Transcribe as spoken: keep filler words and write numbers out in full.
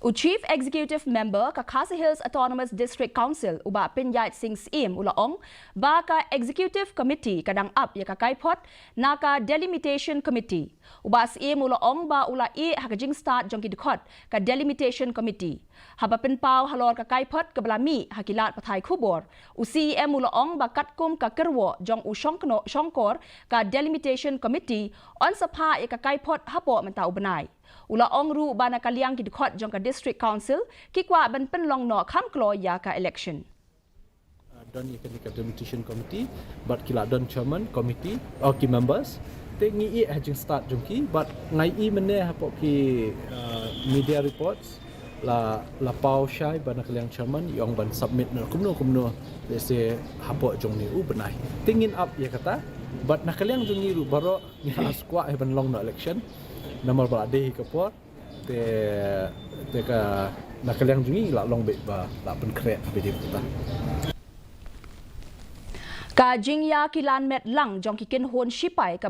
U Chief Executive Member ka Khasi Hills Autonomous District Council, u Bah Pyniaid Singh Syiem, u la ong ba ka Executive Committee ka dang ap ïa ka kaiphod na ka Delimitation Committee. U Bah Syiem u la ong ba u la ïeh ha ka jingstad jong ki dkhot ka Delimitation Committee. Haba pynpaw halor ka kaiphod kaba la mih ha ki lad pathai khubor, u Syiem u la ong ba katkum ka kyrwoh jong u shongkno-, shongkor ka Delimitation Committee, yn sa phah ïa ka kaiphod hapoh mynta u bnai. U la ong ruh ba na ka liang ki dkhot jong ka District Council ki kwah ban pynlong noh kham kloi ïa ka election. Uh, don ïa kane ka Delimitation Committee, bad ki la don Chairman Committee, oh, ki members. Te ngi ïeh ha jingstad jong ki, bad nga ïohi mynne hapoh ki, uh, media reports, la, la paw shai ba na ka liang Chairman i ong ban submit noh kumno kumno, lehse hapoh jong une u bnai. Te ngin ap ïa kata, bad na ka liang jong ngi ruh baroh ngi la skwah hi ban long noh election. Namar ba la dei hi ka por. Te, te ka, na ka liang jong ngi la long beit ba la pynkhreh beit ïa kata. Ka jingïakilan met lang jong ki kynhun shipai ka